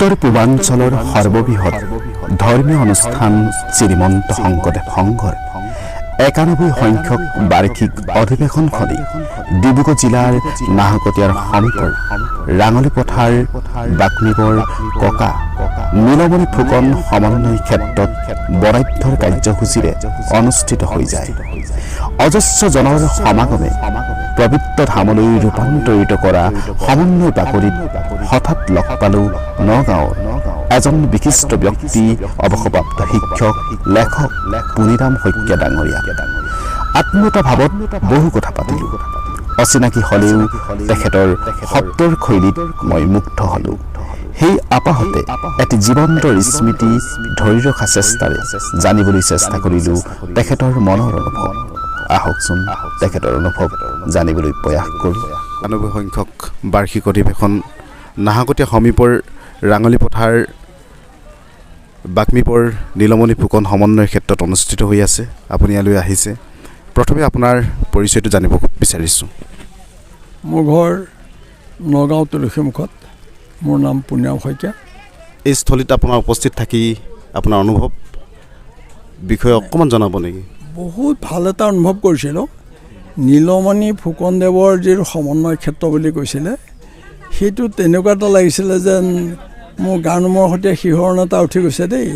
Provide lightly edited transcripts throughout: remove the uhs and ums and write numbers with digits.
উত্তৰ পূৰ্বাঞ্চলৰ সৰ্ববৃহৎ ধৰ্মীয় অনুষ্ঠান শ্ৰীমন্ত শংকৰদেৱ সংঘৰ 91 সংখ্যক বাৰ্ষিক অধিৱেশনখনি ডিব্ৰুগড় জিলাৰ নাহকটীয়াৰ সমীপৰ ৰাঙলী পথাৰ বাক্মিবৰ ককা নীলমণি ফুকন সমন্বয় ক্ষেত্ৰত বৰ্ণাঢ্যৰ কাৰ্যসূচীৰে অনুষ্ঠিত হৈ যায়। অজস্ৰ জনৰ সমাগমে পবিত্ৰ ধামলৈ ৰূপান্তৰিত কৰা সমন্বয় বাকৰিত হঠাৎ লগ পালোঁ নগাঁৱৰ এজন বিশিষ্ট ব্যক্তি, অৱসৰপ্ৰাপ্ত শিক্ষক, লেখক পুনিৰাম শইকীয়া ডাঙৰীয়া। আত্মীয়তা ভাৱত বহু কথা পাতিলোঁ। অচিনাকি হ'লেও তেখেতৰ শব্দৰ শৈলীত মই মুগ্ধ হ'লোঁ। সেই আপাহতে এটি জীৱন্ত স্মৃতি ধৰি ৰখা চেষ্টাৰে জানিবলৈ চেষ্টা কৰিলোঁ তেখেতৰ মনৰ অনুভৱ। আহকচোন, তেখেতৰ অনুভৱ জানিবলৈ প্ৰয়াস কৰোঁ। 91 সংখ্যক বাৰ্ষিক অধিৱেশন নাহকটীয়া সমীপৰ ৰাঙলী পথাৰ বাক্মিবৰ নীলমণি ফুকন সমন্বয়ৰ ক্ষেত্ৰত অনুষ্ঠিত হৈ আছে। আপুনি ইয়ালৈ আহিছে। প্ৰথমে আপোনাৰ পৰিচয়টো জানিব বিচাৰিছোঁ। মোৰ ঘৰ নগাঁও তুলসীমুখত। মোৰ নাম পুনিৰাম শইকীয়া। এই স্থলীত আপোনাৰ উপস্থিত থাকি আপোনাৰ অনুভৱ বিষয়ে অকণমান জনাব নেকি? বহুত ভাল এটা অনুভৱ কৰিছিলোঁ। নীলমণি ফুকনদেৱৰ যিটো সমন্বয় ক্ষেত্ৰ বুলি কৈছিলে, সেইটো তেনেকুৱা এটা লাগিছিলে যেন মোৰ গাৰ নোমৰ সৈতে শিহৰণ এটা উঠি গৈছে দেই।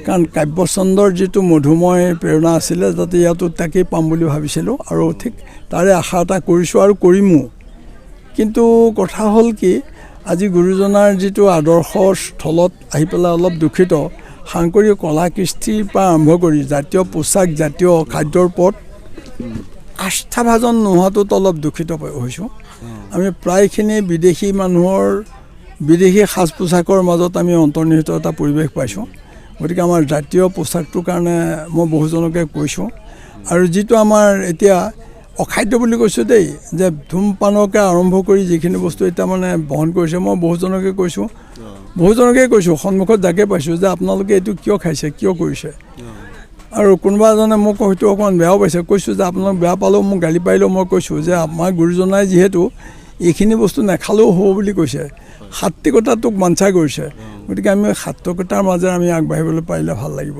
কাৰণ কাব্যচন্দ্ৰৰ যিটো মধুময় প্ৰেৰণা আছিলে, যাতে ইয়াতো তাকেই পাম বুলি ভাবিছিলোঁ আৰু ঠিক তাৰে আশা এটা কৰিছোঁ আৰু কৰিমো। কিন্তু কথা হ'ল কি, আজি গুৰুজনাৰ যিটো আদৰ্শ স্থলত আহি পেলাই অলপ দুখিত। সাংকৰী কলা কৃষ্টিৰ পৰা আৰম্ভ কৰি জাতীয় পোছাক, জাতীয় খাদ্যৰ ওপৰত আস্থাভাজন নোহোৱাটোত অলপ দুখিত হৈছোঁ। আমি প্ৰায়খিনি বিদেশী মানুহৰ বিদেশী সাজ পোছাকৰ মাজত আমি অন্তৰ্নিহিত এটা পৰিৱেশ পাইছোঁ। গতিকে আমাৰ জাতীয় পোছাকটোৰ কাৰণে মই বহুজনকে কৈছোঁ। আৰু যিটো আমাৰ এতিয়া অখাদ্য বুলি কৈছোঁ দেই, যে ধূমপানকে আৰম্ভ কৰি যিখিনি বস্তু এতিয়া মানে বহন কৰিছে, মই বহুজনকে কৈছোঁ, বহুজনকে কৈছোঁ, সন্মুখত যাকে পাইছোঁ যে আপোনালোকে এইটো কিয় খাইছে, কিয় কৰিছে। আৰু কোনোবা এজনে মোক হয়তো অকণমান বেয়াও পাইছে। কৈছোঁ যে আপোনালোক বেয়া পালেও, মোক গালি পাৰিলেও মই কৈছোঁ যে আমাৰ গুৰুজনাই যিহেতু এইখিনি বস্তু নাখালেও হ'ব বুলি কৈছে, সাত্বিকতাটোক বাঞ্ছা কৰিছে, গতিকে আমি সাত্বিকতাৰ মাজেৰে আমি আগবাঢ়িবলৈ পাৰিলে ভাল লাগিব।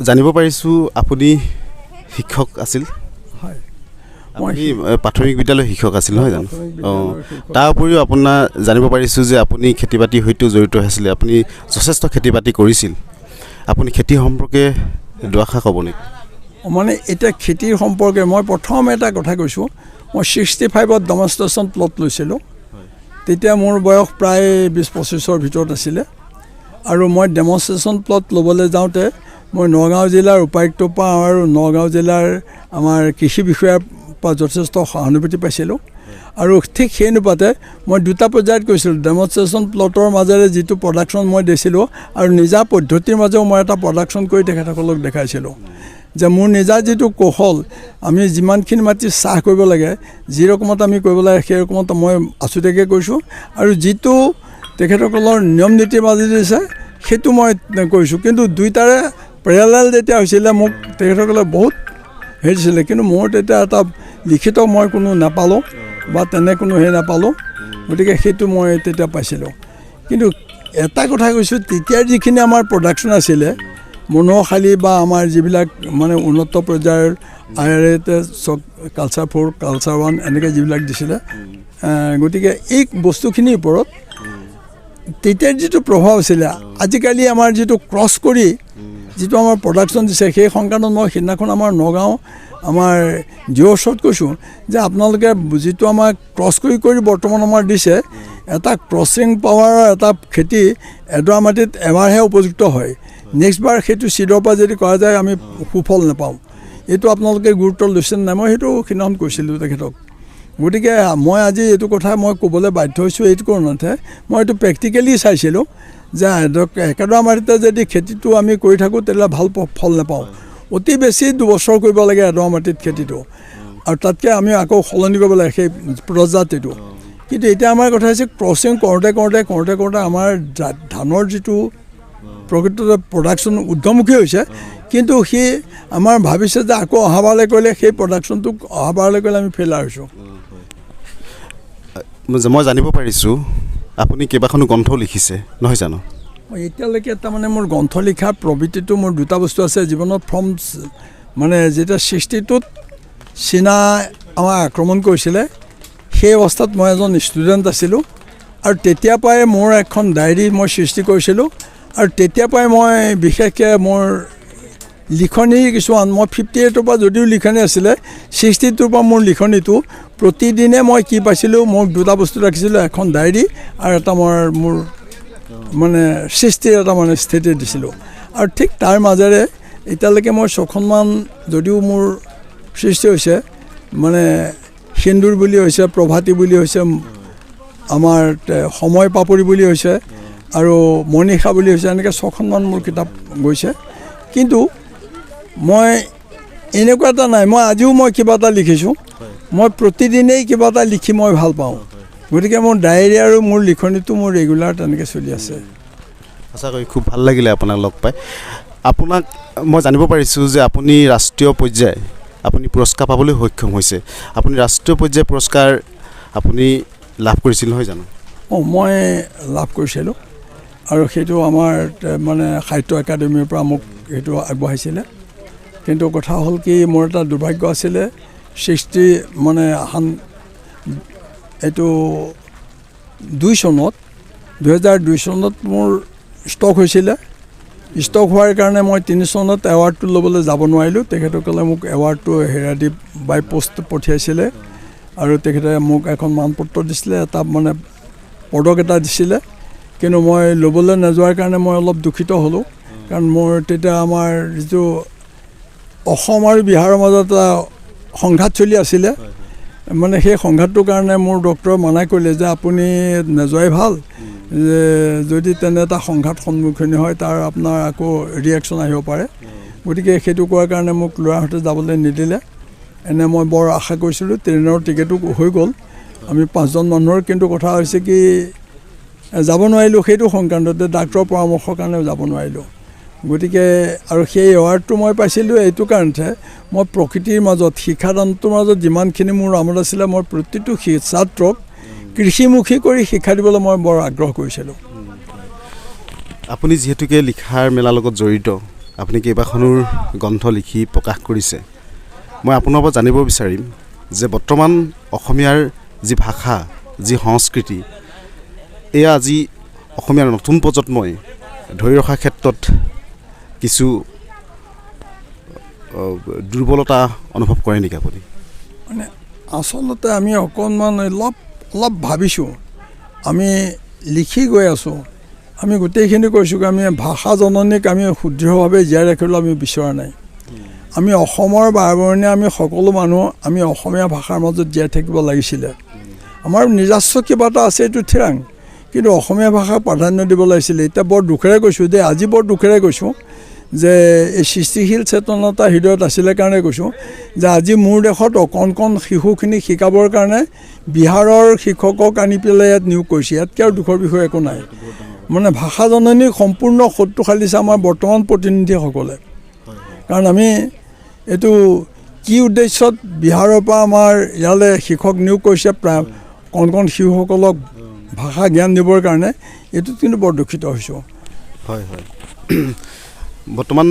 জানিব পাৰিছোঁ আপুনি শিক্ষক আছিল। হয়, মই আপুনি প্ৰাথমিক বিদ্যালয়ৰ শিক্ষক আছিল, নহয় জানো? প্ৰাথমিক অঁ। বিদ্যালয়ৰ শিক্ষক। তাৰ উপৰিও আপোনাৰ জানিব পাৰিছোঁ যে আপুনি খেতি বাতিৰ সৈতেও জড়িত হৈছিলে। আপুনি যথেষ্ট খেতি বাতি কৰিছিল। আপুনি খেতি সম্পৰ্কে দুআষাৰ ক'ব নেকি? মানে এতিয়া খেতিৰ সম্পৰ্কে মই প্ৰথম এটা কথা কৈছোঁ। মই 65ত ডেমনষ্ট্ৰেশ্যন প্লট লৈছিলোঁ। তেতিয়া মোৰ বয়স প্ৰায় 20-25ৰ ভিতৰত আছিলে। আৰু মই ডেমনষ্ট্ৰেশ্যন প্লট ল'বলৈ যাওঁতে মই নগাঁও জিলাৰ উপায়ুক্তৰ পৰা আৰু নগাঁও জিলাৰ আমাৰ কৃষি বিষয়াৰ পৰা যথেষ্ট সহানুভূতি পাইছিলোঁ। আৰু ঠিক সেই অনুপাতে মই দুটা পৰ্যায়ত কৰিছিলোঁ। ডেমনষ্ট্ৰেশ্যন প্লটৰ মাজেৰে যিটো প্ৰডাকশ্যন মই দিছিলোঁ আৰু নিজা পদ্ধতিৰ মাজেও মই এটা প্ৰডাকশ্যন কৰি তেখেতসকলক দেখাইছিলোঁ যে মোৰ নিজা যিটো কৌশল, আমি যিমানখিনি মাটি চাহ কৰিব লাগে, যি ৰকমত আমি কৰিব লাগে, সেই ৰকমত মই আছুতীয়াকৈ কৰিছোঁ। আৰু যিটো তেখেতসকলৰ নিয়ম নীতিৰ মাজেদি দিছে, সেইটো মই কৰিছোঁ। কিন্তু দুইটাৰে পেৰেলেল যেতিয়া হৈছিলে, মোক তেখেতসকলে বহুত হেৰি দিছিলে। কিন্তু মোৰ তেতিয়া এটা লিখিত মই কোনো নাপালোঁ বা তেনে কোনো হেৰি নাপালোঁ। গতিকে সেইটো মই তেতিয়া পাইছিলোঁ। কিন্তু এটা কথা কৈছোঁ, তেতিয়াৰ যিখিনি আমাৰ প্ৰডাকশ্যন আছিলে, মনোহশালী বা আমাৰ যিবিলাক মানে উন্নত পৰ্যায়ৰ আই আৰ এতে চব কালচাৰ 4, কালচাৰ 1 এনেকৈ যিবিলাক দিছিলে, গতিকে এই বস্তুখিনিৰ ওপৰত তেতিয়া যিটো প্ৰভাৱ আছিলে, আজিকালি আমাৰ যিটো ক্ৰছ কৰি যিটো আমাৰ প্ৰডাকশ্যন দিছে, সেই সংক্ৰান্তত মই সিদিনাখন আমাৰ নগাঁও আমাৰ জিঅ'ৰ ওচৰত কৈছোঁ যে আপোনালোকে যিটো আমাক ক্ৰছ কৰি কৰি বৰ্তমান আমাৰ দিছে, এটা ক্ৰছিং পাৱাৰৰ এটা খেতি এডৰা মাটিত এবাৰহে উপযুক্ত হয়। নেক্সট বাৰ সেইটো চিডৰ পৰা যদি কৰা যায়, আমি সুফল নাপাওঁ। এইটো আপোনালোকে গুৰুত্ব লৈছে নাই? মই সেইটো সিদিনাখন কৈছিলোঁ তেখেতক। গতিকে মই আজি এইটো কথা মই ক'বলৈ বাধ্য হৈছোঁ এইটো কাৰণতহে, মই এইটো প্ৰেক্টিকেলি চাইছিলোঁ যে একেডৰা মাটিতে যদি খেতিটো আমি কৰি থাকোঁ, তেতিয়াহ'লে ভাল ফল নাপাওঁ। অতি বেছি 2 বছৰ কৰিব লাগে এডৰা মাটিত খেতিটো আৰু তাতকৈ আমি আকৌ সলনি কৰিব লাগে সেই প্ৰজাতিটো। কিন্তু এতিয়া আমাৰ কথা হৈছে, ক্ৰছিং কৰোঁতে কৰোঁতে কৰোঁতে কৰোঁতে আমাৰ ধানৰ যিটো প্ৰকৃততে প্ৰডাকশ্যন ঊৰ্ধমুখী হৈছে, কিন্তু সি আমাৰ ভাবিছে যে আকৌ অহাবাৰলৈ কৰিলে সেই প্ৰডাকশ্যনটোক অহাবাৰলৈ কৰিলে আমি ফেইলাৰ হৈছোঁ। মই জানিব পাৰিছোঁ আপুনি কেইবাখনো গ্ৰন্থও লিখিছে নহয় জানো? মই এতিয়ালৈকে তাৰমানে মোৰ গ্ৰন্থ লিখাৰ প্ৰবৃত্তিটো মোৰ দুটা বস্তু আছে জীৱনত। ফ্ৰম মানে যেতিয়া 62ত চীনা আমাক আক্ৰমণ কৰিছিলে, সেই অৱস্থাত মই এজন ষ্টুডেণ্ট আছিলোঁ আৰু তেতিয়াৰ পৰাই মোৰ এখন ডায়েৰী মই সৃষ্টি কৰিছিলোঁ। আৰু তেতিয়াৰ পৰাই মই বিশেষকৈ মোৰ লিখনি কিছুমান, মই 58ৰ পৰা যদিও লিখনি আছিলে, 62ৰ পৰা মোৰ লিখনিটো প্ৰতিদিনে মই কি পাইছিলোঁ, মোক দুটা বস্তু ৰাখিছিলোঁ, এখন ডায়েৰী আৰু এটা মোৰ মানে সৃষ্টিৰ এটা মানে স্থিতি দিছিলোঁ। আৰু ঠিক তাৰ মাজেৰে এতিয়ালৈকে মই 6খনমান যদিও মোৰ সৃষ্টি হৈছে, মানে সেন্দুৰ বুলি হৈছে, প্ৰভাতী বুলি হৈছে, আমাৰ সময় পাপৰি বুলি হৈছে আৰু মনীষা বুলি হৈছে, এনেকৈ 6খনমান মোৰ কিতাপ গৈছে। কিন্তু মই এনেকুৱা এটা নাই, মই আজিও মই কিবা এটা লিখিছোঁ, মই প্ৰতিদিনেই কিবা এটা লিখি মই ভাল পাওঁ। গতিকে মোৰ ডায়েৰী আৰু মোৰ লিখনিটো মোৰ ৰেগুলাৰ তেনেকৈ চলি আছে। সঁচাকৈ খুব ভাল লাগিলে আপোনাক লগ পাই। আপোনাক মই জানিব পাৰিছোঁ যে আপুনি ৰাষ্ট্ৰীয় পৰ্যায় আপুনি পুৰস্কাৰ পাবলৈ সক্ষম হৈছে। আপুনি ৰাষ্ট্ৰীয় পৰ্যায়ৰ পুৰস্কাৰ আপুনি লাভ কৰিছিল নহয় জানো? অঁ, মই লাভ কৰিছিলোঁ আৰু সেইটো আমাৰ মানে সাহিত্য একাডেমীৰ পৰা মোক সেইটো আগবঢ়াইছিলে। কিন্তু কথা হ'ল কি, মোৰ এটা দুৰ্ভাগ্য আছিলে, 60 মানে এইটো 2 চনত, 2002 চনত মোৰ ষ্ট্ৰক হৈছিলে। ষ্ট্ৰক হোৱাৰ কাৰণে মই 3 চনত এৱাৰ্ডটো ল'বলৈ যাব নোৱাৰিলোঁ। তেখেতসকলে মোক এৱাৰ্ডটো হেৰা দি বাই পষ্ট পঠিয়াইছিলে আৰু তেখেতে মোক এখন মানপত্ৰ দিছিলে, এটা মানে পদক এটা দিছিলে। কিন্তু মই ল'বলৈ নোযোৱাৰ কাৰণে মই অলপ দুখিত হ'লোঁ, কাৰণ মোৰ তেতিয়া আমাৰ যিটো অসম আৰু বিহাৰৰ মাজত এটা সংঘাত চলি আছিলে, মানে সেই সংঘাতটোৰ কাৰণে মোৰ ডক্টৰে মানা কৰিলে যে আপুনি নোযোৱাই ভাল, যে যদি তেনে এটা সংঘাত সন্মুখীন হয় তাৰ আপোনাৰ আকৌ ৰিয়েকশ্যন আহিব পাৰে। গতিকে সেইটো কোৱাৰ কাৰণে মোক ল'ৰাহঁতে যাবলৈ নিদিলে। এনে মই বৰ আশা কৰিছিলোঁ, ট্ৰেইনৰ টিকেটো হৈ গ'ল, আমি 5জন মানুহৰ, কিন্তু কথা হৈছে কি যাব নোৱাৰিলোঁ সেইটো সংক্ৰান্ততে, ডাক্তৰৰ পৰামৰ্শৰ কাৰণে যাব নোৱাৰিলোঁ। গতিকে আৰু সেই এৱাৰ্ডটো মই পাইছিলোঁ এইটো কাৰণতে, মই প্ৰকৃতিৰ মাজত শিক্ষাদানটোৰ মাজত যিমানখিনি মোৰ আমোদ আছিলে, মই প্ৰতিটো ছাত্ৰক কৃষিমুখী কৰি শিক্ষা দিবলৈ মই বৰ আগ্ৰহ কৰিছিলোঁ। আপুনি যিহেতুকে লিখাৰ মেলাৰ লগত জড়িত, আপুনি কেইবাখনো গ্ৰন্থ লিখি প্ৰকাশ কৰিছে, মই আপোনাৰ পৰা জানিব বিচাৰিম যে বৰ্তমান অসমীয়াৰ যি ভাষা, যি সংস্কৃতি, এয়া আজি অসমীয়াৰ নতুন প্ৰজন্মই ধৰি ৰখাৰ ক্ষেত্ৰত কিছু দুৰ্বলতা অনুভৱ কৰে নেকি আপুনি? মানে আচলতে আমি অকণমান অলপ অলপ ভাবিছোঁ, আমি লিখি গৈ আছোঁ, আমি গোটেইখিনি কৈছোঁ, আমি ভাষা জননীক আমি সুদৃঢ়ভাৱে জীয়াই ৰাখিবলৈ আমি বিচৰা নাই। আমি অসমৰ বাৰেবৰণীয়া আমি সকলো মানুহ আমি অসমীয়া ভাষাৰ মাজত জীয়াই থাকিব লাগিছিলে। আমাৰ নিজস্ব কিবা এটা আছে এইটো থিৰাং, কিন্তু অসমীয়া ভাষাক প্ৰাধান্য দিব লাগিছিলে। এতিয়া বৰ দুখেৰে কৈছোঁ দেই, আজি বৰ দুখেৰে কৈছোঁ যে এই সৃষ্টিশীল চেতনতা হৃদয়ত আছিলে কাৰণে কৈছোঁ যে আজি মোৰ দেশত অকণ কণ শিশুখিনিক শিকাবৰ কাৰণে বিহাৰৰ শিক্ষকক আনি পেলাই ইয়াত নিয়োগ কৰিছে। ইয়াতকৈ আৰু দুখৰ বিষয় একো নাই। মানে ভাষা জননী সম্পূৰ্ণ শত্ৰু খালিছে আমাৰ বৰ্তমান প্ৰতিনিধিসকলে। কাৰণ আমি এইটো কি উদ্দেশ্যত বিহাৰৰ পৰা আমাৰ ইয়ালৈ শিক্ষক নিয়োগ কৰিছে প্ৰায় কণ কণ শিশুসকলক ভাষা জ্ঞান দিবৰ কাৰণে, এইটোত কিন্তু বৰ দুখিত হৈছোঁ। হয় হয়, বৰ্তমান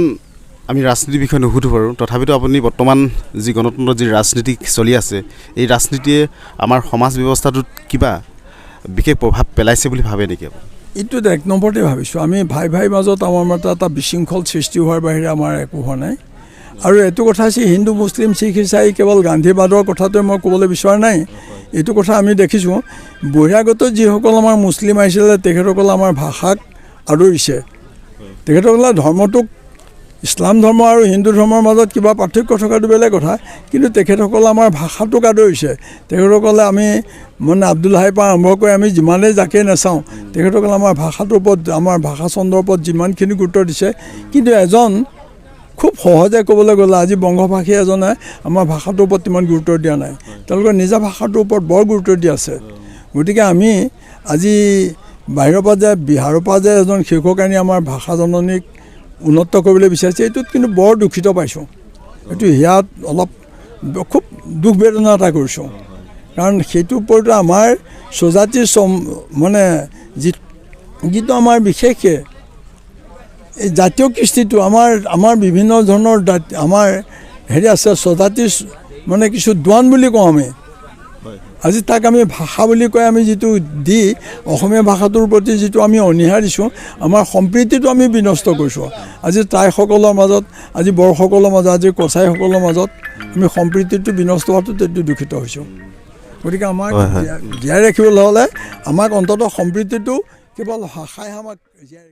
আমি ৰাজনীতিৰ বিষয়ে নুসুধোঁ বাৰু, তথাপিতো আপুনি বৰ্তমান যি গণতন্ত্ৰৰ যি ৰাজনীতি চলি আছে, এই ৰাজনীতিয়ে আমাৰ সমাজ ব্যৱস্থাটোত কিবা বিশেষ প্ৰভাৱ পেলাইছে বুলি ভাবে নেকি আপুনি? এইটোত এক নম্বৰতে ভাবিছোঁ, আমি ভাই ভাইৰ মাজত আমাৰ মতে এটা বিশৃংখল সৃষ্টি হোৱাৰ বাহিৰে আমাৰ একো হোৱা নাই। আৰু এইটো কথা হৈছে হিন্দু মুছলিম শিখ ইছাই কেৱল গান্ধীবাদৰ কথাটোৱে মই ক'বলৈ বিচৰা নাই, এইটো কথা আমি দেখিছোঁ বহিৰাগত যিসকল আমাৰ মুছলিম আহিছিলে তেখেতসকলে আমাৰ ভাষাক আদৰিছে, তেখেতসকলে ধৰ্মটোক ইছলাম ধৰ্ম আৰু হিন্দু ধৰ্মৰ মাজত কিবা পাৰ্থক্য থকাটো বেলেগ কথা, কিন্তু তেখেতসকলে আমাৰ ভাষাটোক আদৰিছে। তেখেতসকলে আমি মানে আব্দুল হাইৰ পৰা আৰম্ভ কৰি আমি যিমানেই যাকেই নাচাওঁ, তেখেতসকলে আমাৰ ভাষাটোৰ ওপৰত, আমাৰ ভাষা চন্দ্ৰৰ ওপৰত যিমানখিনি গুৰুত্ব দিছে। কিন্তু এজন খুব সহজে ক'বলৈ গ'লে আজি বংগভাষী এজনে আমাৰ ভাষাটোৰ ওপৰত ইমান গুৰুত্ব দিয়া নাই, তেওঁলোকৰ নিজা ভাষাটোৰ ওপৰত বৰ গুৰুত্ব দি আছে। গতিকে আমি আজি বাহিৰৰ পৰা যে বিহাৰৰ পৰা যে এজন শিক্ষক আনি আমাৰ ভাষা জননীক উন্নত কৰিবলৈ বিচাৰিছে, এইটোত কিন্তু বৰ দুখিত পাইছোঁ। এইটো ইয়াত অলপ খুব দুখ বেদনা এটা কৰিছোঁ, কাৰণ সেইটোৰ ওপৰতো আমাৰ স্বজাতি মানে যিটো আমাৰ বিশেষকৈ এই জাতীয় কৃষ্টিটো আমাৰ আমাৰ বিভিন্ন ধৰণৰ আমাৰ হেৰি আছে, স্বজাতি মানে কিছু দোৱান বুলি কওঁ আমি। আজি তাক আমি ভাষা বুলি কয় আমি যিটো দি অসমীয়া ভাষাটোৰ প্ৰতি যিটো আমি অনীহা দিছোঁ, আমাৰ সম্প্ৰীতিটো আমি বিনষ্ট কৰিছোঁ। আজি টাইসকলৰ মাজত, আজি বড়োসকলৰ মাজত, আজি কছাৰীসকলৰ মাজত আমি সম্প্ৰীতিটো বিনষ্ট হোৱাটোত এইটো দূষিত হৈছোঁ। গতিকে আমাক জীয়াই ৰাখিবলৈ হ'লে আমাক অন্ততঃ সম্প্ৰীতিটো কেৱল ভাষাই আমাক জীয়াই